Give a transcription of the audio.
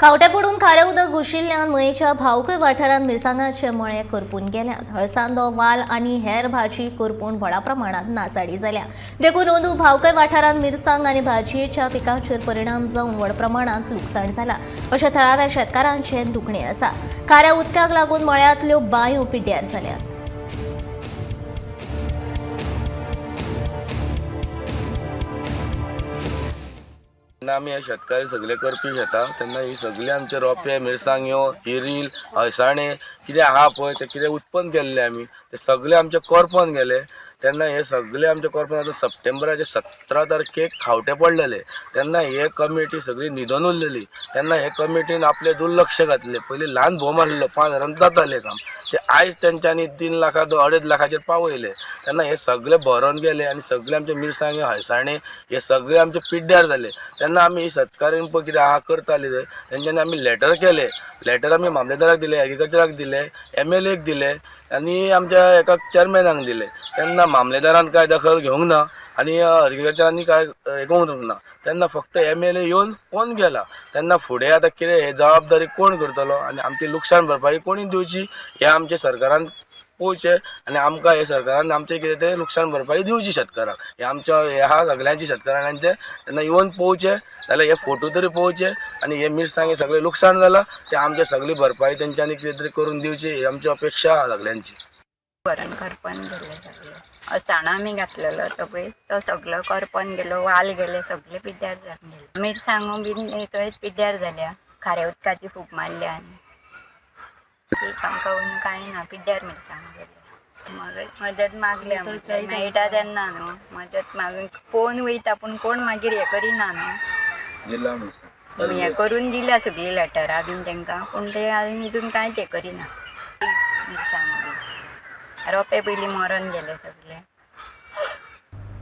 खावटे पडून खारें उदक घुशिल्ल्यान मयेच्या भावकय वाठारांत मिरसांगाचे मळे करपून गेल्यात. हळसांदो, वाल आनी हेर भाजी करपून व्हडा प्रमाणात नासाडी जाल्या. देखून अंदू भावकय वाठारांत मिरसांग आनी भाजयेच्या पिकाचेर परिणाम जावन व्हड प्रमाणात लुकसाण जाला अशें थळाव्या शेतकारांचें दुखणें आसा. खाऱ्या उदकाक लागून मळ्यांतल्यो बांयो पिड्ड्यार जाल्यात. तेन्ना आमी हे शेतकारी सगळे करपी शेतां तेन्ना ही सगळे आमचे रोंपे, मिरसांग्यो, एरील, हळसाणे कितें आहा पळय तें कितें उत्पन्न केल्लें आमी ते सगळे आमचे करपोन गेले. तेन्ना हे सगळे आमचे करपोन आतां सप्टेंबराचे 17 तारखेक खावटे पडलेले तेन्ना हे कमिटी सगळी न्हिदोन उरलेली. तेन्ना हे कमिटीन आपलें दुर्लक्ष घातलें. पयलीं ल्हान भोम आसलो 5 हजारान जातालें काम, ते आयज तेंच्यांनी 3 लाखां 2.5 लाखाचेर पावयले. तेन्ना हे सगळे भरोन गेले आनी सगळे आमचे मिरसांगे, हळसाणे हे सगळे आमचे पिड्ड्यार जाले. तेन्ना आमी ही शेतकाऱ्यांक पळय कितें आहा करताली तेंच्यांनी आमी लेटर केले. लेटर आमी मामलेदाराक दिले, एग्रीकल्चराक दिले, MLAक दिले आनी आमच्या एका चेअरमॅनाक दिले. तेन्ना मामलेदारान कांय दखल घेवंक ना आनी एग्रीकल्चरांनी कांय हें करूंक ना. तेन्ना फक्त MLA येवन पळोवन गेला. तेन्ना फुडें आतां कितें हे जबाबदारी कोण करतलो आनी आमची लुकसाण भरपाई कोणी दिवची हें आमच्या सरकारान पळोवचें आनी आमकां हे सरकारान आमचें कितें तें लुकसाण भरपाई दिवची शेतकारांक. हें आमच्या हें आहा सगल्यांची शेतकारांचें. तेन्ना येवन पळोवचें जाल्यार हे फोटो तरी पळोवचे आनी हे मिरसांगे सगळें लुकसाण जालां तें आमचें सगळी भरपाई तेंच्यांनी कितें तरी करून दिवची ही आमची अपेक्षा आहा सगल्यांची. भरण करपन गेले सगळे. असाणां आमी घातलेलो तो पळय तो सगळो करपन गेलो, वाल गेले, सगळे पिड्ड्यार जावन गेले. मिरसांगो बीन थंयच पिड्ड्यार जाल्या, खाऱ्या उदकाची फूक मारल्या आनी पीक आमकां अंदू कांय ना, पिड्ड्यार मिरसांगो गेले. मदत मागल्या मेळटा तेन्ना न्हू मदत मागून पळोवन वयता पूण कोण मागीर हें करिना न्हू. हें करून दिल्या सगळीं लेटरां बीन तांकां पूण ते अजून कांय तें करिना. मिरसांगो बीन रोपे पयलीं मरोन गेले सगळे.